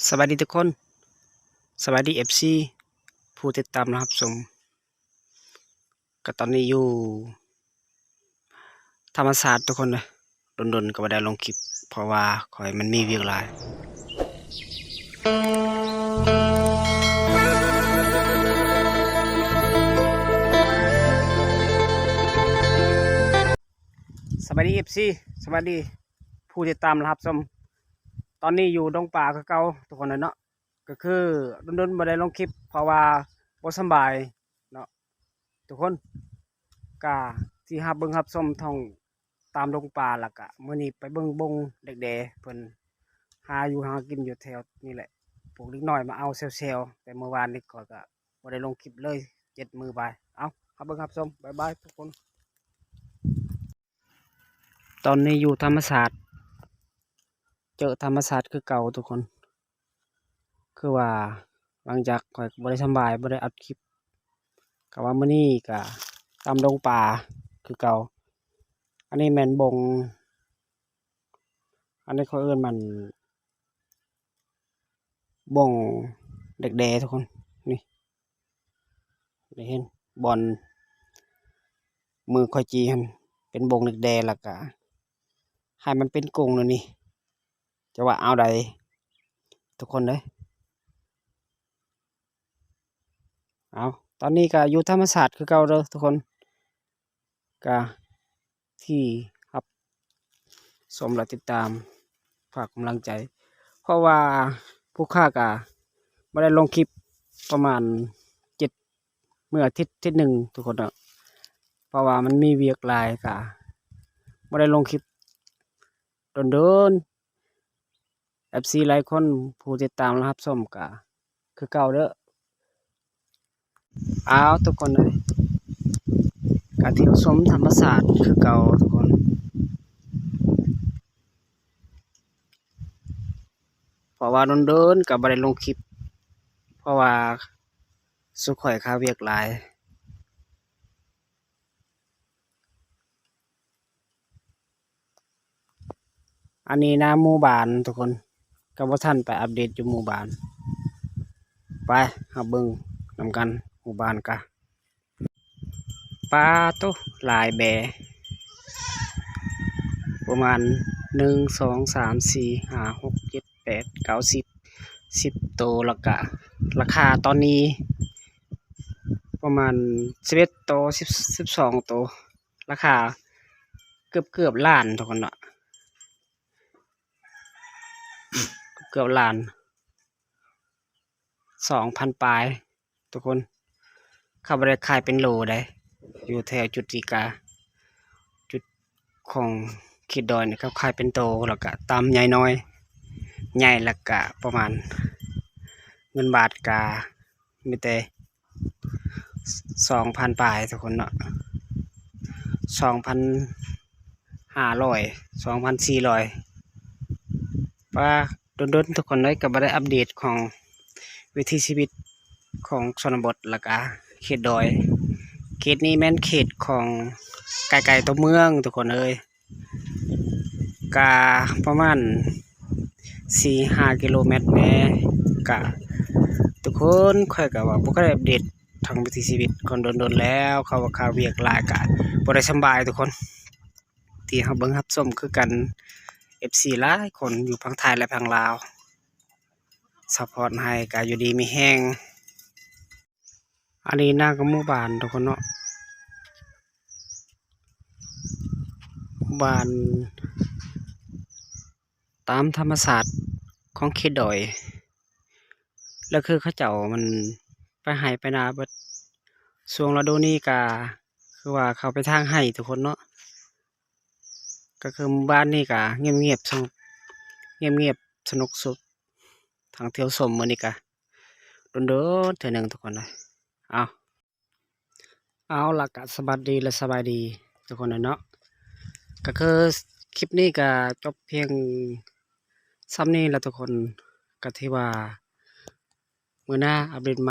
ສະບາຍດີທຸກຄົນ ສະບາຍດີ ເອັຟຊີ ຜູ້ຕິດຕາມ ແລະ ຮັບຊົມ. ກໍຕອນນີ້ຢູ່ທຳມະຊາດທຸກຄົນເດີ ດົນໆກໍບໍ່ໄດ້ລົງຄລິບ ເພາະວ່າຂ້ອຍມັນມີວຽກຫຼາຍ. ສະບາຍດີ ເອັຟຊີ ສະບາຍດີຜູ້ຕິດຕາມ ແລະ ຮັບຊົມ. ຕອນນີ້ຢູ່ດົງປາຄືເກົ່າທຸກຄົນເນາະ. ກໍຄືດົນໆບໍ່ໄດ້ລົງຄລິບ ເພາະວ່າບໍ່ສຳບາຍເນາະທຸກຄົນ. ກະທີ່ຮັບເບິ່ງຮັບຊົມທ່ອງຕາມດົງປ່າ ແລ້ວກະມື້ນີ້ໄປເບິ່ງບົງເດັກແດ່ ເພິ່ນຫາຢູ່ຫາກິນຢູ່ແຖວນີ້ແຫຼະ. ພວກເດັກນ້ອຍມາເອົາແຊວໆ ແຕ່ມື້ວານນີ້ຂ້ອຍກະບໍ່ໄດ້ລົງຄລິບເລີຍ ເຈັດມື້ບາຍ. ເອົາ ຮັບເບິ່ງຮັບຊົມ ບາຍບາຍທຸກຄົນ. ຕອນນີ້ຢູ່ທຳມະຊາດ ເຈີທຳມະຊາດຄືເກົ່າທຸກຄົນ. ຄືວ່າຫຼັງຈາກຂ້ອຍບໍ່ໄດ້ສຳບາຍ ບໍ່ໄດ້ອັດຄລິບ ກໍວ່າມື້ນີ້ກໍຕາມດົງປ່າຄືເກົ່າ. ອັນນີ້ແມ່ນບົງ ອັນນີ້ເຂົາເອີ້ນມັນບົງເດັກແດ່ທຸກຄົນ. ນີ້ ໄດ້ເຫັນບ່ອນມືຂ້ອຍຈີ່ຫັ້ນ ເປັນບົງເດັກແດ່ ແລ້ວກະໃຫ້ມັນເປັນກົງແນວນີ້ ຈະວ່າແນວໃດທຸກຄົນເອີຍ. ເອົາ ຕອນນີ້ກະຢູ່ທຳມະຊາດຄືເກົ່າເດີທຸກຄົນ. ກະທີ່ຮັບຊົມ ແລະ ຕິດຕາມ ຝາກກຳລັງໃຈ ເພາະວ່າຜູ້ຂ້າກະບໍ່ໄດ້ລົງຄລິບປະມານເຈັດ ມື້ອາທິດ ອາທິດໜຶ່ງທຸກຄົນເນາະ ເພາະວ່າມັນມີວຽກຫຼາຍ ກະບໍ່ໄດ້ລົງຄລິບດົນໆ. ເອັຟຊີຫຼາຍຄົນ ຜູ້ຕິດຕາມ ແລະ ຮັບຊົມກະຄືເກົ່າເດີ. ອ້າວ ທຸກຄົນເອີຍ ກະທ່ຽວຊົມທຳມະຊາດຄືເກົ່າທຸກຄົນ ເພາະວ່າດົນໆກໍບໍ່ໄດ້ລົງຄລິບ ເພາະວ່າສຸຂ້ອຍຄາວຽກຫຼາຍ. ອັນນີ້ນະ ໝູ່ບ້ານທຸກຄົນ ກໍບໍ່ທັນໄປອັບເດດຢູ່ໝູ່ບ້ານ. ໄປ ເຮົາເບິ່ງນຳກັນ ໝູ່ບ້ານກະ ປາໂຕ ຫຼາຍແບ ປະມານ ໜຶ່ງ ສອງ ສາມ ສີ່ ຫ້າ ຫົກ ເຈັດ ແປດ ເກົ້າ ສິບ ສິບໂຕ. ແລ້ວກະລາຄາຕອນນີ້ປະມານ ສິບເອັດໂຕ ສິບ ສິບສອງໂຕ ລາຄາເກືອບໆລ້ານທຸກຄົນເນາະ ເກືອບລ້ານ ສອງພັນປາຍທຸກຄົນ. ເຂົາບໍ່ໄດ້ຂາຍເປັນໂລໃດ ຢູ່ແຖວຈຸດຕີກາ ຈຸດຂອງເຂດດອຍນີ້ ເຂົາຂາຍເປັນໂຕ ແລ້ວກະຕາມໃຫຍ່ນ້ອຍ ໃຫຍ່ແລ້ວກະປະມານ ເງິນບາດກະມີແຕ່ ສອງພັນປາຍທຸກຄົນເນາະ ສອງພັນຫ້າຮ້ອຍ ສອງພັນສີ່ຮ້ອຍ. ວ່າດົນໆທຸກຄົນເອີຍ ກໍບໍ່ໄດ້ອັບເດດຂອງວິຖີຊີວິດຂອງຊົນນະບົດ ແລ້ວກະເຂດດອຍ. ເຂດນີ້ແມ່ນເຂດຂອງ ໃກ້ໆຕົວເມືອງທຸກຄົນເອີຍ. ກະປະມານສີ່ຫ້າກິໂລແມັດແດ່. ກະທຸກຄົນ ຂ້ອຍກະວ່າບໍ່ຄ່ອຍໄດ້ອັບເດດທາງວິຖີຊີວິດຄົນດົນໆແລ້ວ ເຂົາວ່າຄາວຽກຫຼາຍ ກະບໍ່ໄດ້ສຳບາຍທຸກຄົນ ທີ່ຮັບເບິ່ງຮັບຊົມຄືກັນ. ເອັຟຊີຫຼາຍຄົນຢູ່ຝັ່ງໄທ ແລະ ຝັ່ງລາວ ຊັບພອດໃຫ້ ກະຢູ່ດີມີແຮງ. ອັນນີ້ນະກໍໝູ່ບ້ານທຸກຄົນເນາະ ໝູ່ບ້ານຕາມທຳມະຊາດຂອງເຂດດອຍ ແລ້ວຄືເຂົາເຈົ້າມັນໄປໄຮ່ໄປນາເບິດ. ຊ່ວງລະດູນີ້ກະຄືວ່າເຂົາໄປທາງໄຮ່ທຸກຄົນເນາະ. ກໍຄືໝູ່ບ້ານນີ້ກະງຽບໆ ສະຫງົບ ງຽບໆ ສະໜຸກສຸກ ທາງທ່ຽວຊົມມື້ນີ້ກະດົນໆເທື່ອໜຶ່ງທຸກຄົນເອີຍ. ເອົາ ເອົາລະ ກະສະຫວັດດີ ແລະ ສະບາຍດີທຸກຄົນເນາະ. ກໍຄືຄລິບນີ້ກະຈົບພຽງສ່ຳນີ້ລະທຸກຄົນ. ກະຖືວ່າມື້ໜ້າອັບເດດໃໝ່.